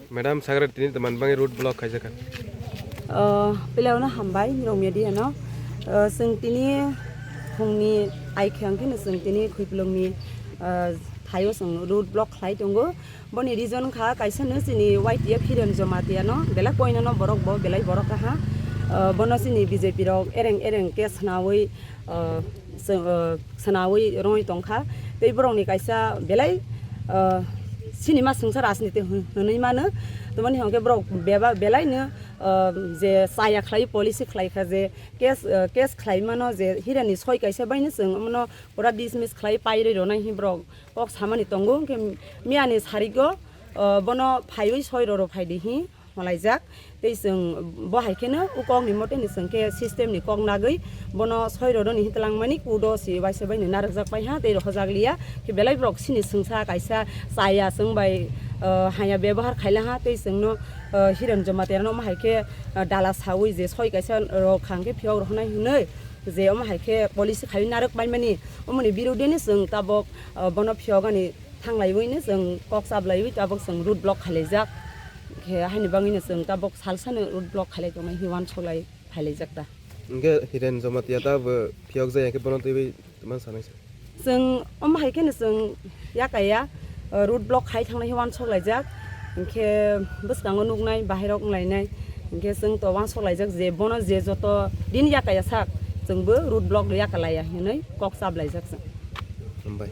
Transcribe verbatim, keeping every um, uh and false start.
Madam, sakra tini teman bangwi road block khaijak kha. Ah, piliaono hambai, nirok media no. Ah, chwng tini phungni ai khe ang kheno chwng tini Khuipulungni, ah, thaio chwng road block khlai tongo. Boni reason kha kaisa no chini Y T F Hiren Jamatia no, belai poino no borok bo, belai borok kaha. Ah, bono chini B J P rok ereng ereng case nawi, ah, se-, ah, sanawi rwngwi tongkha. Tei borokni kaisa belai, ah, sinima swngsa rajniti hwn-, hwnwi mano. Tamoni hwnkhe borok beba-, belaino, ah, je chaya khlai policy khlai kha je case, ah, case khlai mano je Hirani soi kaisa baino chwng omono pura dismiss khlai pairwi rwnai hi borok kok samani tongo. Hwnkhe miyani sarigo, ah, bono phaiwi soi roro phaidi hi. Malaijak. Tei chwng bo hai kheno o kokni moteni chwng khe system ni kok nagwi bono soi rodoni hitlangmani kudo si waisa bai ni narwkjak pai ha tei rohorjak liya. Khe belai borok sini swngsa kaisa chaya chwng bai, ah, haya bebohar khaila ha tei chwngno, ah, Hiren Jamatia no omo hai khe, ah, dala sawi je soi kaisa rok khang khe phiyok rohonai hinwi je omo hai khe policy khaiwi narwk paimani omoni birodini chwng tabok, ah, bono phiyok ani thanglaiwi no chwng kok chablaiwi tabok chwng road block khailaijak. Khe haini bagwi no chwng tabok salsa no road block khailai tongnai hi uansuk lai khailaijak ta. Hwnkhe Hiren Jamatia ta bo phiyok jaya khe bono twiwi tongma sanai se. Chwng omo hai kheno chwng yakaya, uh, road block khai thangnai hi uansuk laijak. Hwnkhe bwskango nuknai, bahairok wnglainai. Hwnkhe chwng to uansuk laijak je bono je joto din yakaya sak chwngbo road block yakalaiya hinwi kok chablai jak chwng. Hambai.